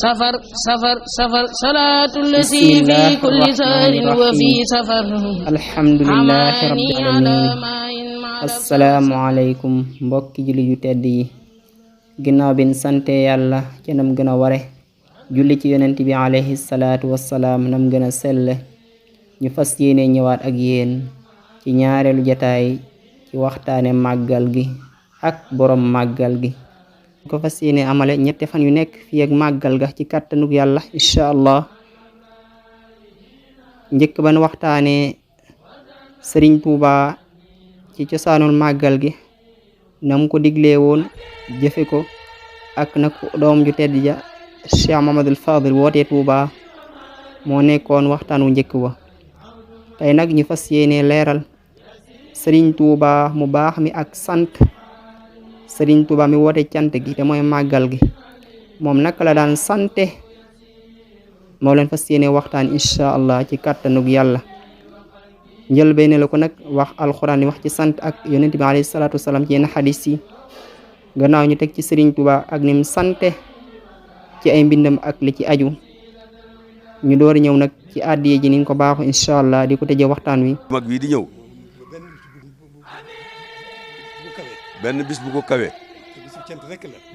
safar safar safar salaatul lasi fi bismillahi kulli saarin wa fi rahmani safar alhamdulillahi rabbil alamin assalaamu aleykum mbokki julli yu tedd yi ginnaaw bin sante yàlla ca nam gën a ware julli ci yonent bi alayhi salaatu wassalaam nam gën a selle ñu fas yéene ñëwaat ak yéen ci ñaareelu jataay ci waxtaane màggal gi ak borom màggal gi ko fas yéene amale ñetti fan yu nekk fii ak màggal ga ci kàttanug yàlla incha allah njëkk ban waxtaane sëriñ Tuuba ci cosaanul màggal gi nam ko diglee woon jëfe ko ak nag doom ju tedd ja Cheikh Mamadul Fadil wootee Tuuba moo nekkoon waxtaan wu njëkk wa tey nag ñu fas yéene leeral sëriñ Tuuba mu baax mi ak sant sëriñ Tuuba mi woote cant gi te mooy màggal gi moom naka la daan sante moo leen fas yéene waxtaan incha allah ci kàttanug yàlla njëlbéene la ko nag wax alxuraan yi wax ci sant ak yonent bi alayhi salaatu wasalaam ci yenn xadis yi gannaaw ñu teg ci sëriñ Tuuba ak nim sante ci ay mbindam ak li ci aju ñu door ñëw nag ci àddiye ji niñ ko baaxu incha allah di ko tëjee waxtaan wi mag bii di ñëw benn bis bu ko kawee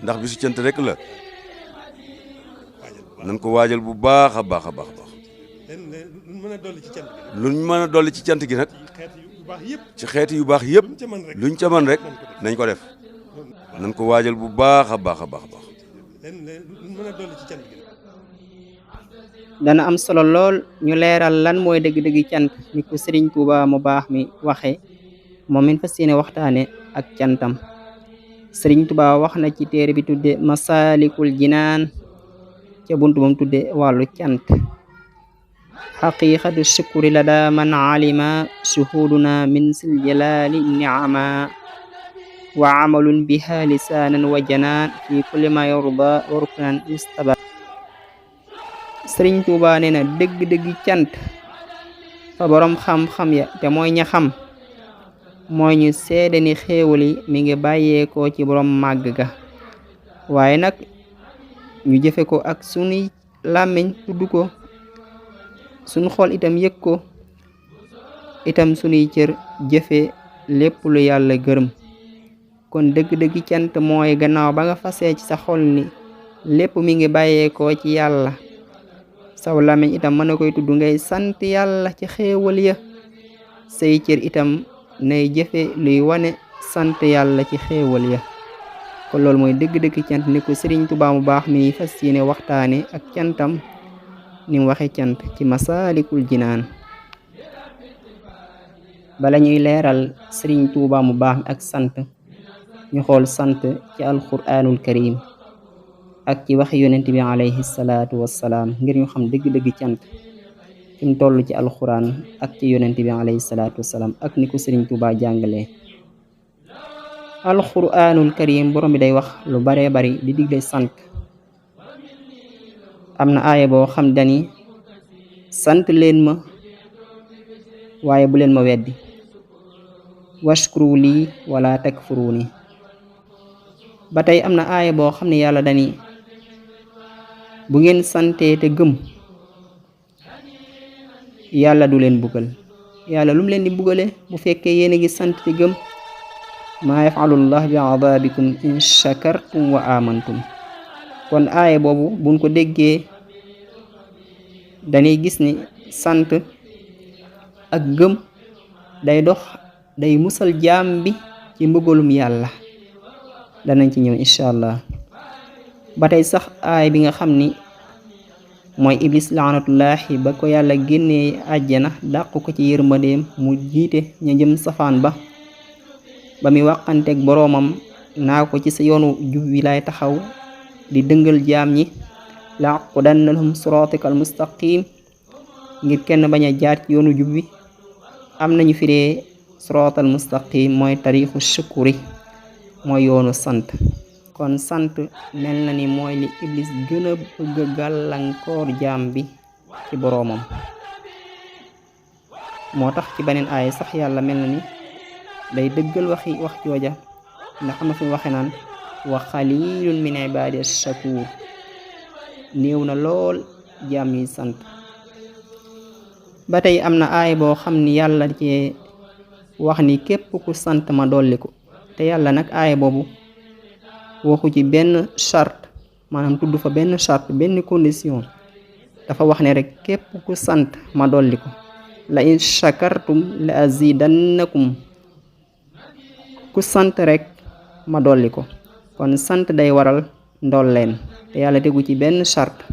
ndax bisu cant rek la nañ ko waajal bu baax a baax a baax luñ mën a dolli ci cant gi nag ci xeeti yu baax yëpp luñ ca mën rek nañ ko def nañ ko waajal bu baax a baax a baax dana am solo lool ñu leeral lan mooy dëgg-dëgg cant ni ko sëriñ Tuuba mu baax mi waxe moom min fas yéene waxtaane ak cantam sëriñ Tuuba wax na ci téere bi tudde Masaalikul Jinaan ca buntu bam tudde wàllu cant xaqiqatu shukri la daa man alima shuhuduna min sil jalali niama wa amalun biha lisaanan wa janaan fi kulli ma yarda wa ruknan istaba sëriñ Tuuba nee na dëgg-dëgg cant fa boroom xam-xam ya te mooy ña xam mooy ñu seede ni xéewal yi mi ngi bàyyeekoo ci boroom màgg ga waaye nag ñu jëfe ko ak sunuy làmmiñ tudd ko sunu xol itam yëg ko itam sunuy cër jëfe lépp lu yàlla gërëm kon dëgg-dëgg cant mooy gannaaw ba nga fasee ci sa xol ni lépp mi ngi bàyyeekoo ci yàlla saw làmmiñ itam mën na koy tudd ngay sant yàlla ci xéewal ya say cër itam nay jëfe luy wane sant yàlla ci xéewal ya kon loolu mooy dëgg-dëgg cant ni ko sëriñ Tuuba mu baax mi fas yéene waxtaane ak cantam ni mu waxe cant ci Masaalikul Jinaan bala ñuy leeral sëriñ Tuuba mu baax mi ak sant ñu xool sant ci alquraanul karim ak ci waxi yonent bi alayhi salaatu wassalaam ngir ñu xam dëgg-dëgg cant fi mu toll ci alquran ak ci yonent bi alayhi salaatu wassalaam ak ni ko sëriñ Tuuba jàngalee alquraanul karim borom bi day wax lu baree bari di digle sant am na aaya boo xam dani sant leen ma waaye bu leen ma weddi washkuru lii wala takfuruni ba tey am na aaya boo xam ne yàlla dani bu ngeen santee te gëm yàlla du leen buggal yàlla lu mu leen di buggale bu fekkee yéen a ngi sant te gëm maa yafalullah bi adabikum in shakartum wa amantum kon aaya boobu buñ ko déggee dañuy gis ni sant ak gëm day dox day musal jaam bi ci mbugalum yàlla danañ ci ñëw incha allah ba tey sax aay bi nga xam ni mooy iblis laanatullaahi ba ko yàlla génnee àjjana dàq ko ci yërmandeem mu jiite ña jëm safaan ba mi wàqanteeg boroomam naa ko ci sa yoonu jub wi lay taxaw di dëngal jaam ñi laqudanna lahum siratikal mustaqim ngir kenn bañ a jaar ci yoonu jub wi am nañu firee siratal mustaqim mooy tariixu shukuri mooy yoonu sant kon sant mel na ni mooy li iblis gën a bëgg gàllankoor jaam bi ci boroomam moo tax ci beneen aaya sax yàlla mel na ni day dëggal wax jooja ndax am na fi waxe naan wa xalilun min ibadi shakur néew na lool jaam ñuy sant. ba tey am na aay boo xam ni yàlla ci wax ni képp ku sant ma dolli ko, te yàlla nag aay boobu waxu ci benn charte, maanaam tudd fa benn charte, benn condition. dafa wax ne rek képp ku sant ma dolli ko. la in shakartum la azidannakum, ku sant rek ma dolli ko. kon sant day waral ndolleen, te yàlla tegu ci benn charte.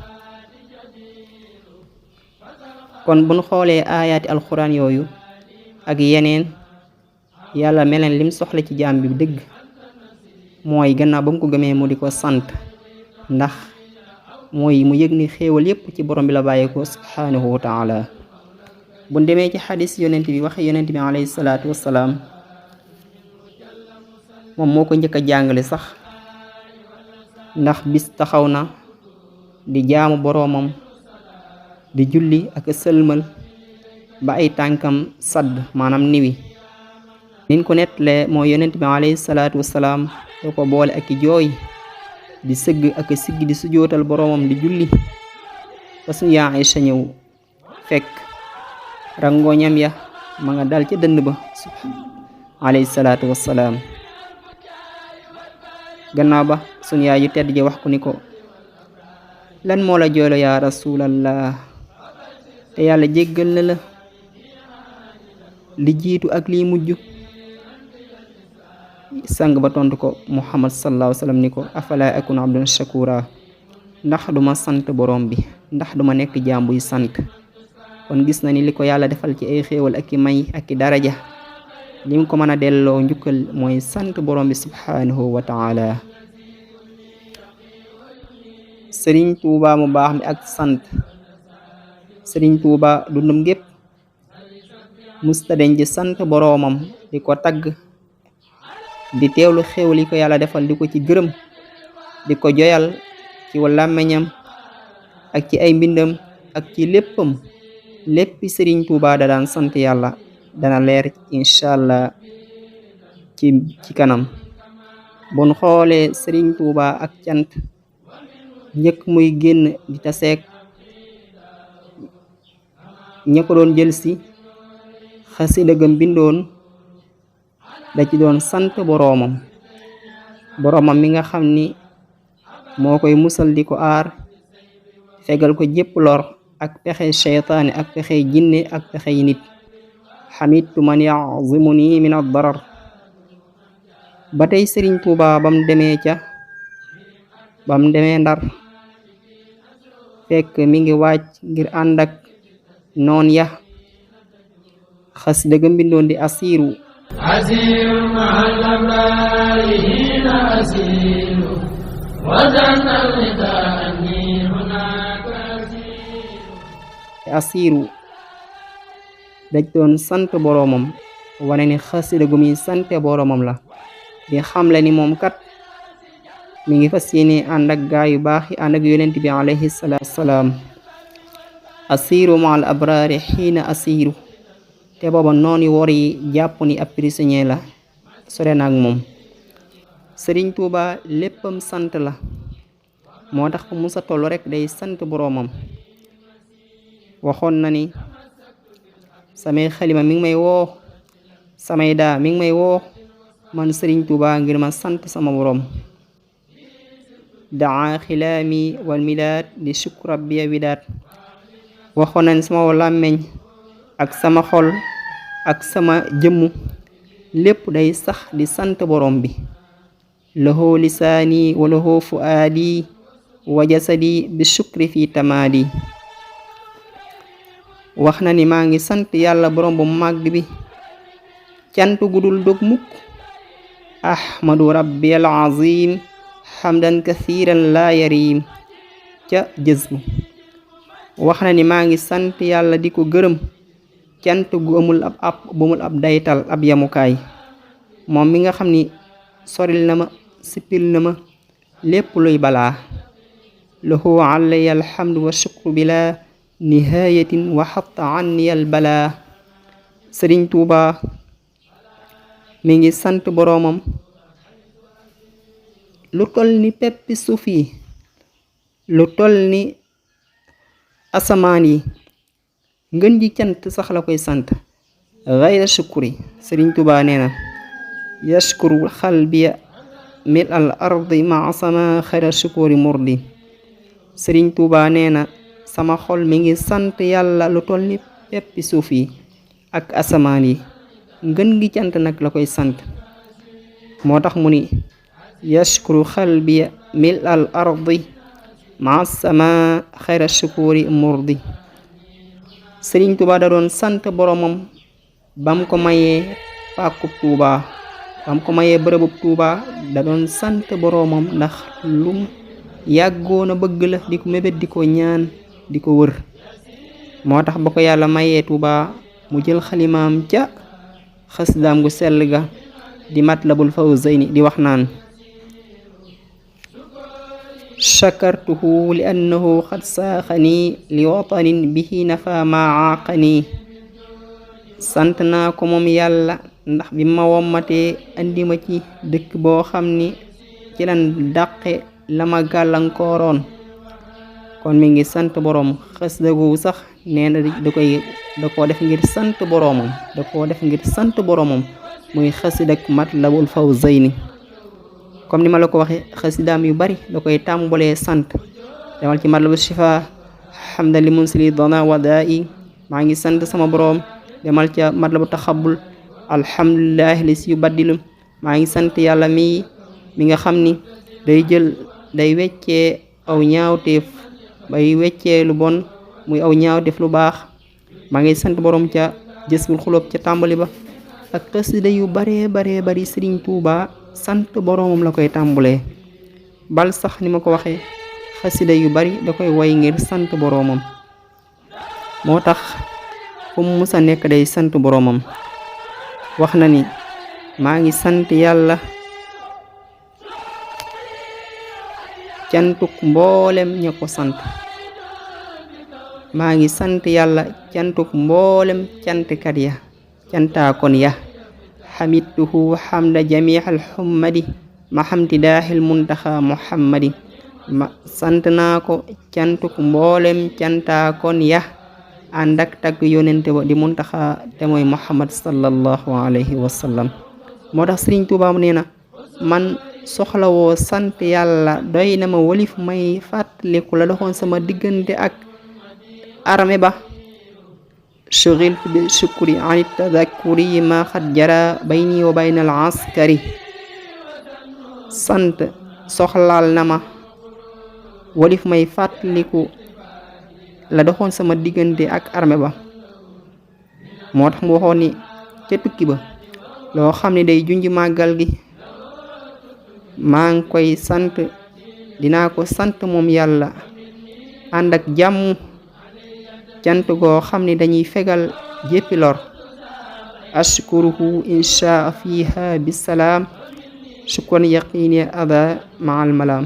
kon buñ xoolee aayaati alxuraan yooyu ak yeneen, yàlla meleen lim soxla ci jaam bi dëgg mooy gannaaw ba mu ko gëmee mu di ko sant, ndax mooy mu yëg ni xéewal yépp ci borom bi la bàyyeeko subhaanahu wa taala. buñ demee ci xadis yonent bi waxe yonent bi alayhi salaatu wassalaam, moom moo ko njëkk a jàngale sax, ndax bis taxaw na di jaamu boroomam di julli ak sëlmal ba ay tànkam sadd, maanaam niwi. niñ ko nettalee moo yonent bi alayhi salaatu wassalaam doo ko boole ak i jooy di sëgg ak sigg di sujootal boroomam di julli ba suñu yaa Aysa ñëw fekk rangooñam ya ma nga dal ca dënd ba alayhi salaatu wassalaam. gannaaw ba suñu yaay ju tedd ji wax ko ni ko, lan moo la jooyloo yaa rasulallah, te yàlla jéggal na la li jiitu ak liy mujj. sang ba tontu ko Muhammad sallallahu alayhi wa sallam ni ko, afala akun abdan shakura, ndax duma sant borom bi, ndax duma nekk jaam buy sant. kon gis na ni li ko yàlla defal ci ay xéewal ak i may ak i daraja, li mu ko mën a delloo njukkal mooy sant borom bi subhanahu wa taala. Sëriñ Tuuba mu baax mi ak sant. Sëriñ Tuuba dundum gépp musta deñ di sant boroomam, di ko tagg, di teewlu xéewal yi ko yàlla defal, di ko ci gërëm, di ko joyal ci làmmiñam ak ci ay mbindam ak ci léppam. léppi Sëriñ Tuuba da daan sant yàlla, dana leer incha allah ci kanam. bon xoolee Sëriñ Tuuba ak cant njëkk muy génn di taseek ña ko doon jël si, xasida gam bindoon da ci doon sant boroomam mi nga xam ni moo koy musal di ko aar, fegal ko jépp lor ak pexe seytaane ak pexe jinne ak pexe nit. xamitu man yazimuni min ad-darar. ba tey Sëriñ Tuuba bam demee Ndar fekk mi ngi wàcc ngir ànd ak noon ya, xasida ga mbindoon di asiru daj doon sant boroomam, wane ni xasida gu muy sante boroomam la, di xamle ni moom kat mi ngi fas yéene ànd ak gaa yu baax yi, ànd ak yonent bi alayhi salaatu wassalaam. asiru ma al abraari xiina asiru, te booba noonu wor yi jàpp ni ab prisonnier la, sore na ak moom. Sëriñ Tuuba léppam sant la, moo tax fu musa toll rek day sant boroomam. waxoon na ni samay xalima mi ngi may woo, samay daa mi ngi may woo, man Sëriñ Tuuba ngir ma sant sama boroom. daa xilaami wal milaat di shukr rabbiya widaat. waxoon nañ sama làmmeñ ak sama xol ak sama jëmm lépp day sax di sant borom bi. lahu lisaani wa lahu fuaadi wa jasadi bi shukri fi tamaadi. wax na ni maa ngi sant yàlla borom bu màgg bi, cant gudul dog mukk. ahmadu rabbi al azim hamdan kathiran la yarim ca jësbu. wax na ni maa ngi sant yàlla di ko gërëm, cant gu amul ab daytal ab yamukaay, moom mi nga xam ni soril na ma, sippil na ma lépp luy balaa. lahu alayya alhamdu wa shukru bila nihayatin wa hatta anni al balaa. Sëriñ Tuuba mi ngi sant boroomam lu toll ni peppi suuf yi lu toll ni asamaan yi ngën ji cant sax la koy sant gayra shukuri Sëriñ Tuubaa nee na yashkuru xalbiya mil al ardi ma sama xayra shukuri murdi Sëriñ Tuubaa nee na sama xol mi ngi sant yàlla lu toll ni peppi suuf yi ak asamaan yi ngën gi cant nag la koy sant moo tax mu ni yashkuru xalbiya mil al ardi ma sama xayra shukuri murdi Sëriñ Tuubaa da doon sant boromam bam ko mayee pàkkub Tuubaa bam ko mayee bërëbub Tuubaa da doon sant boromam ndax lum yàggoon a bëgg la di ko mébét di ko ñaan di ko wër moo tax ba ko yàlla mayee Tuubaa mu jël xalimaam ca xasdaam gu sell ga di Matlabul Fawzayni di wax naan shakartuhu li annahu qad saaxani li watanin bihi nafa ma aaqani sant naa ko moom yàlla ndax bi ma wommatee andi ma ci dëkk boo xam ni ci lan dàqe la ma gàllankooroon kon mi ngi sant boroom xasida gu sax nee na da koo def ngir sant boroomam muy xasidak Matlabul Fawzayni comme ni ma la ko waxe xasidaam yu bari da koy tàmbalee sant demal ci Matlabu Shifa hamdan li munsili dana wadai maa ngi sant sama boroom demal ca Matlabu Taxabul alhamdulillahi li si yu baddilu maa ngi sant yàlla mi nga xam ni day weccee aw ñaawteef bay weccee lu bon muy aw ñaawteef lu baax maa ngi sant boroom ca Jazbul Xuloob ca tàmbali ba ak xasida yu baree bari Sëriñ Tuubaa sant boroomam la koy tàmbulee bal sax ni ma ko waxee xasida yu bari da koy woy ngir sant boroomam moo tax fu mu musa nekk day sant boroomam wax na ni maa ngi sant yàlla cantuk mboolem ña ko sant maa ngi sant yàlla cantuk mboolem cantkat ya cantaakon ya xamidtuhu xamda jamixal xummadi ma xamti daaxil muntaxa muhammadi ma sant naa ko cantuk mboolem cantaakon ya ànd ak tagg yonente ba di muntaxa te mooy muhammad sallallahu alayhi wa sallam moo tax Sëriñ Tuubaa nee na man soxlawoo sant yàlla doy na ma walif may fàttaliku la doxoon sama diggante ak armée ba shughiltu bi shukri an tadakkuri ma xat jara bayni wa bayna al askari sant soxlaal na ma walif may fàttaliku la doxoon sama diggante ak armée ba moo tax mu waxoon ni ca tukki ba loo xam ne day junj màggal gi maa ngi koy sant dinaa ko sant moom yàlla ànd ak jàmm cant goo xam ne dañuy fegal jéppi lor ashkuruhu insha fiha bisalaam shukran yaqini ada maal malaam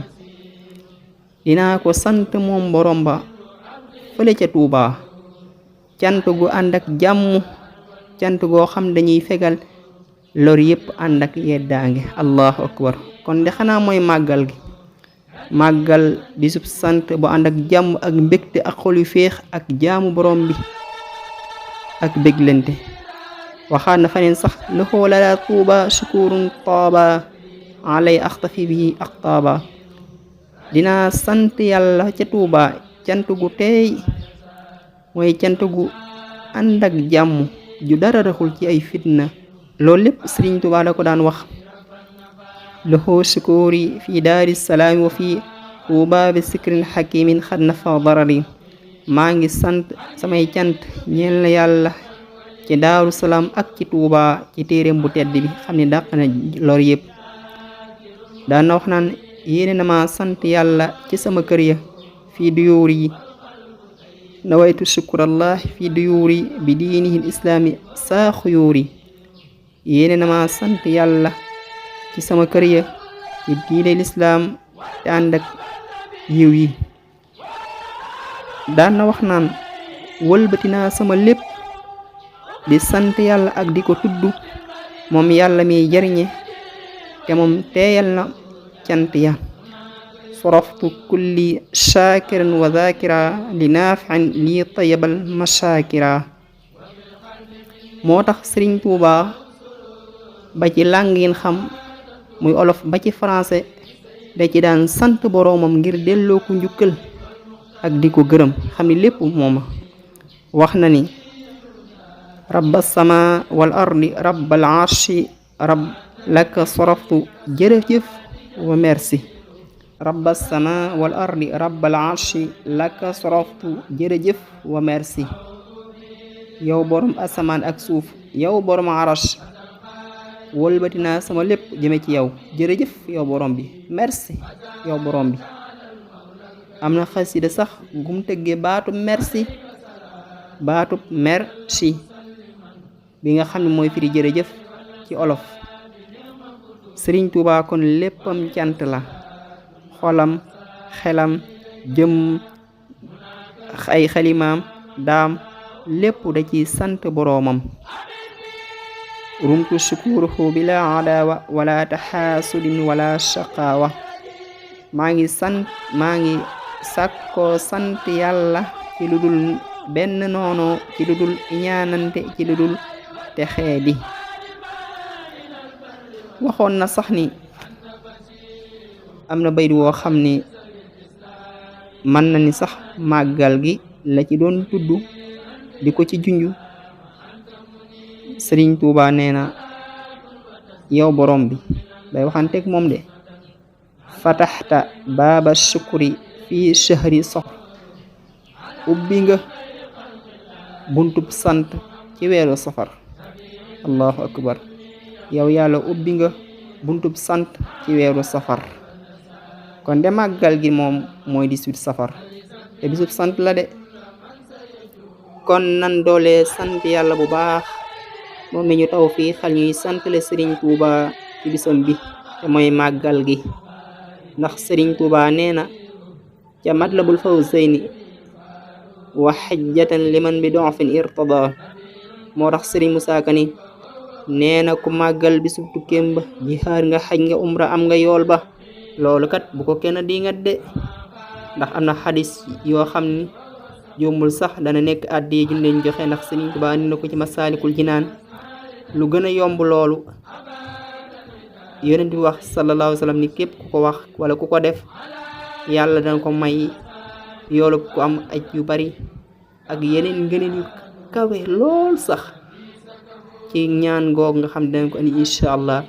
dinaa ko sant moom borom ba fële ca Tuubaa cant gu ànd ak jàmm cant goo xam dañuy fegal lor yépp ànd ak yeddaange allahu akbar kon de xanaa mooy màggal gi màggal di sub sant bu ànd ak jàmm ak mbégte ak xol yu féex ak jaamu borom bi ak béglante waxaat na faneen sax loxoo lala tuuba shukurun taaba alay axtafi bi aqtaaba dinaa sant yàlla ca Tuuba cant gu teey mooy cant gu ànd ak jàmm ju dara raxul ci ay fitna loolu lépp Sëriñ Tuuba da ko daan wax lahu shukuri fi daari salaami wa fi Tuuba bi sikrin xakimin xad nafa darari maa ngi sant samay cant ñeel na yàlla ci daaru salaam ak ci Tuuba ci téeréem bu tedd bi xam ne dàq na lor yépp daan na wax naan yéene na ma sant yàlla ci sama kër ya fii duyuur yi nawaytu shukrallah fii duyuur yi bi diinihi islaami saa xuyuur yi yéene na ma sant yàlla ci sama kër ya ci diine lislaam te ànd ak yiw yi daan na wax naan wëlbati naa sama lépp di sant yàlla ak di ko tudd moom yàlla miy jariñe te moom teeyal na cant ya soroftu kulli shakiran wa dhakira li nafi'in li tayabal mashakira. moo tax Sëriñ Tuuba ba ci làng yin xam muy olof ba ci français da ci daan sant boroomam ngir delloo ko njukkal ak di ko gërëm xam ni lépp mooma. wax na ni rabba sama wal ardi rabbal arshi rab laka soroftu jërëjëf wa merci. rabba sama wal ardi rabbal arshi laka soroftu jërëjëf wa merci. yow borom asamaan ak suuf yow borom arash wëlbati naa sama lépp jëme ci yow jërëjëf yow borom bi merci yow borom bi. am na xasida sax gum tëggee baatub merci bi nga xam ne mooy firi jërëjëf ci olof. Sëriñ Tuuba kon léppam cant la, xolam xelam jëm ay xalimaam daam lépp da ci sant boroomam. rumtu shukuruhu bila adawa wala taxaasudin wala shaqaawa. maa ngi sàkkoo sant yàlla ci lu dul benn noono, ci lu dul ñaanante, ci lu dul texee di. waxoon na sax ni am na bayit woo xam ni mën na ni sax màggal gi la ci doon tudd di ko ci junju. Sëriñ Tuuba nee na yow borom bi day waxanteeg moom de fataxta baaba shukri fi shahri safar. ubbi nga buntub sant ci weeru safar. allahu akbar. yow yàlla ubbi nga buntub sant ci weeru safar. kon de màggal gi moom mooy 18 safar te bisub sant la de. kon nan doole sant yàlla bu baax moom mi ñu taw fii xal ñuy santale Sëriñ Tuuba ci bisam bi te mooy màggal gi. ndax Sëriñ Tuuba nee na ca Matlabul Fawzayni wa xajjatan liman bi donfin irtada. moo tax Sëriñ Musaa Ka ni nee na ku màggal bisub tukkeem ba jihaar nga xaj nga umra am nga yool ba. loolu kat bu ko kenn dingat de, ndax am na xadis yoo xam ni jombul sax dana nekk àddee ju leen joxe. ndax Sëriñ Tuuba ni na ko ci Masaalikul Jinaan lu gën a yomb loolu. yonent bi wax sallallahu alayhi wa sallam ni képp ku ko wax wala ku ko def yàlla dana ko may yoolu ku am aj yu bari ak yeneen ngëneel yu kawe lool sax ci ñaan goog nga xam ne dana ko andi incha allah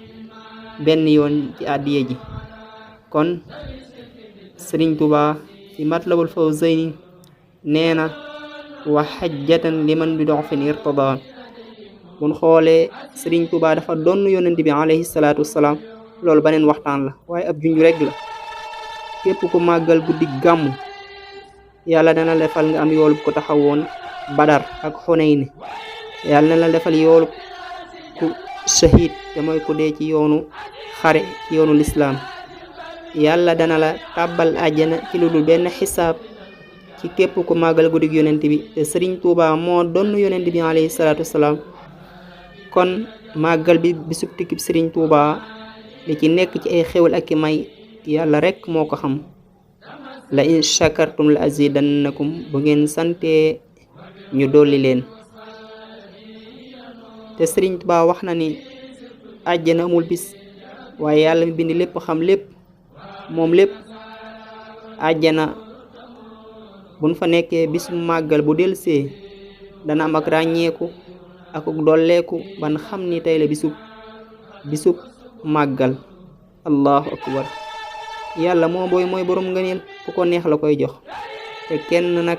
benn yoon ci àddiya ji. kon Sëriñ Tuuba ci Matlabul Fawzayni nee na wa xajjatan liman bi doxfin irtada. buñ xoolee Sëriñ Tuuba dafa doon yonent bi alayhi salaatu wassalaam, loolu beneen waxtaan la waaye ab junj rek la. képp ku màggal guddi gàmmu yàlla dana la defal nga am yoolu ko taxawoon Badar ak Xunayn. yàlla na la defal yoolu ku shahid te mooy ku dee ci yoonu xare ci yoonu lislaam. yàlla dana la tàbbal àjjana ci lu dul benn xisaab ci képp ku màggal guddig yonent bi. te Sëriñ Tuuba moo doon yonent bi alayhi salaatu wassalaam. kon màggal bi bisub tukkib Sëriñ Tuuba li ci nekk ci ay xewal ak i may yàlla rek moo ko xam. la in shakartum la azidannakum. bu ngeen sante ñu dolli leen. te Sëriñ Tuuba wax na ni àjjana amul bis, waaye yàlla mi bind lépp xam lépp moom lépp. àjjana buñ fa nekkee bisu màggal bu delsee dana am ak ràññeeku ak dolleeku ban xam ni tey la bisub màggal. allahu akbar. yàlla mooy borom ngëneel, ku ko neex la koy jox te kenn nag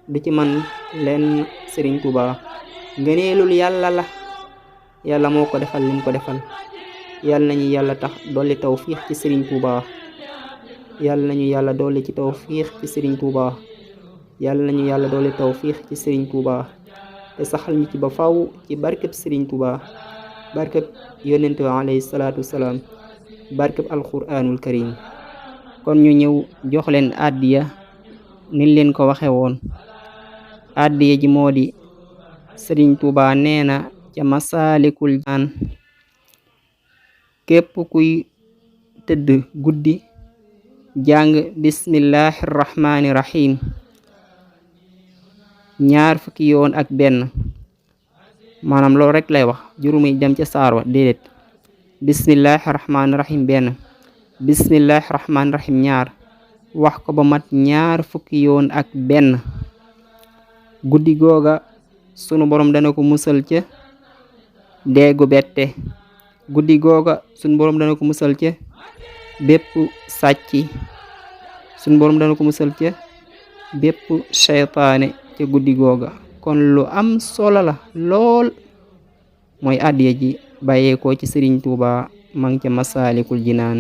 du ci man leen. Sëriñ Tuuba ngëneelul yàlla la, yàlla moo ko defal lim ko defal. yàlla nañu yàlla tax dolli tawfiix ci Sëriñ Tuuba. yàlla nañu yàlla dolli ci tawfiix ci Sëriñ Tuuba. yàlla nañu yàlla dolli tawfiix ci Sëriñ Tuuba te saxal ñu ci ba faw ci barkeb Sëriñ Tuuba, barkeb yonent bi alayhi salaatu wassalaam, barkeb alquranul karim. kon ñu ñëw jox leen àddiya niñ leen ko waxe woon. àddiya ji moo di Sëriñ Tuuba nee na ca Masaalikul Jinaan képp kuy tëdd guddi jàng bismillahi rahmani rahim ñaar fukki yoon ak benn maanaam loolu rek lay wax juróomi dem ca saar wa déedéet bismillahi rahmani rahim benn bismillahi rahmani rahim ñaar wax ko ba mat ñaar fukki yoon ak benn guddi googa sunu borom dana ko musal ca deegu bette guddi googa sunu borom dana ko musal ca bépp sàcc sunu borom dana ko musal ca bépp seytaane ca guddi googa kon lu am solo la lool mooy addiya ji bàyyeekoo ci Sëriñ Tuuba mang ca Masaalikul Jinaan